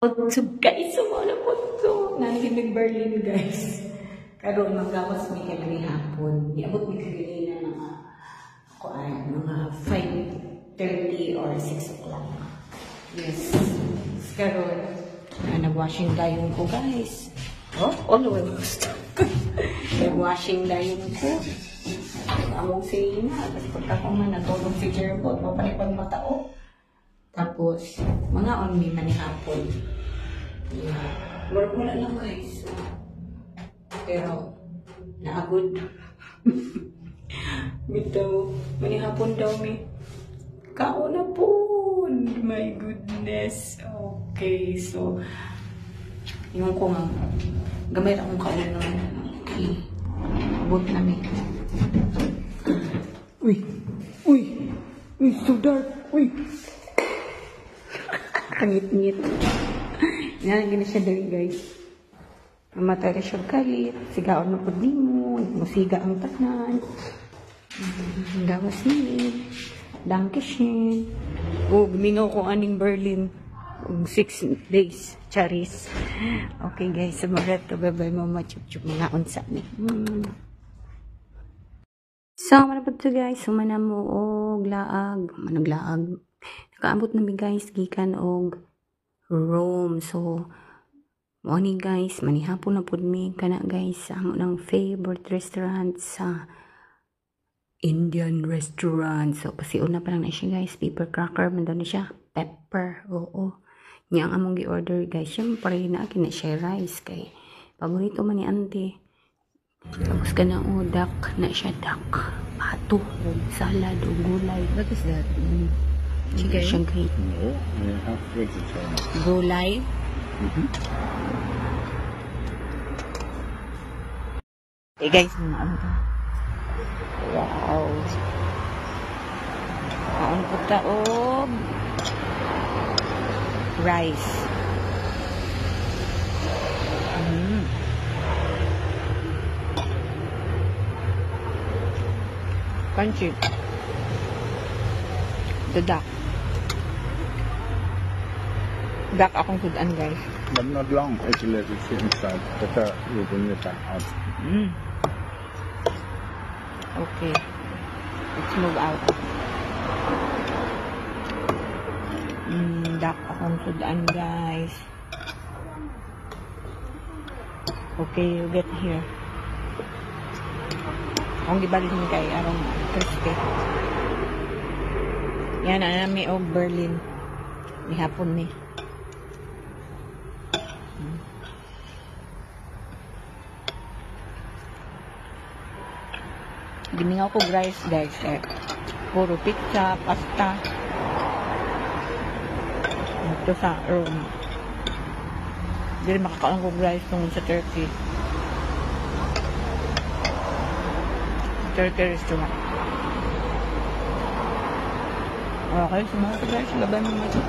So guys, sumala po to. Nanigimig Berlin, guys. Karon magawas mi kay hapon. Niabot mi kaganina mga kuan, mga 5:30 or 6 o'clock. Yes. Karon na nag-washing dayon ko, guys. Oh, all the way gusto. Nag-washing dayon ko. Among sina. Tapos pagka ko man natulog si Jerbot, mapanipag mata oh. Tapos, mga on mi manihapon. Yeah. Murag wala lang, guys. Pero, naagod. Bitaw, manihapon daw mi. Kaon na po. My goodness. Okay, so, yung ko nga, gamay akong kaon nun. Okay. Abot na mi. Uy! Uy! Uy, so dark! Uy! Kangit-ngit. Yan, gina siya dali, guys. Mamatay na siya kalit. Sigaon na po nimo. Musiga ang tanan. Gawas ni. Dankeschön. Oh, gumingaw ko aning Berlin. 6 days. Charis. Okay, guys. Sa Moreto. Bye-bye, mama. Chup-chup. Mga unsa ni. So, manapod to, guys. Sumana mo og laag. Managlaag. Nakaabot na mi, guys, gikan og Rome. So, morning, guys, manihapon na pud mi kana, guys, sa amo ng favorite restaurant sa Indian restaurant. So, pasiuna pa lang na siya, guys. Pepper cracker man daw na siya. Pepper. Oo. Niya ang among gi-order, guys. Siyempre, na na siya rice kay paborito man ni auntie. Tapos kana oh, duck na siya, duck. Pato, og salad, og gulay. What is that? Chicken. Siyang great. No, I have vegetarian. Gulay. Eh guys, mga ano to? Wow. Kaon po ta og rice. Crunchy. The duck. Duck akong sudan, guys. But not long. Actually, let it sit inside. Better you bring it back out. Okay. Let's move out. Duck akong sudan, guys. Okay, you get here. Akong gibalhin kay arong crispy. Yan, anami og Berlin. Ni hapon ni. Gimingaw ko rice, guys. Eh, puro pizza, pasta. Ito sa Rome. Hindi rin makakaon ko rice tungkol sa Turkey. Turkey restaurant. Okay, sumunod guys. Bye-bye mga.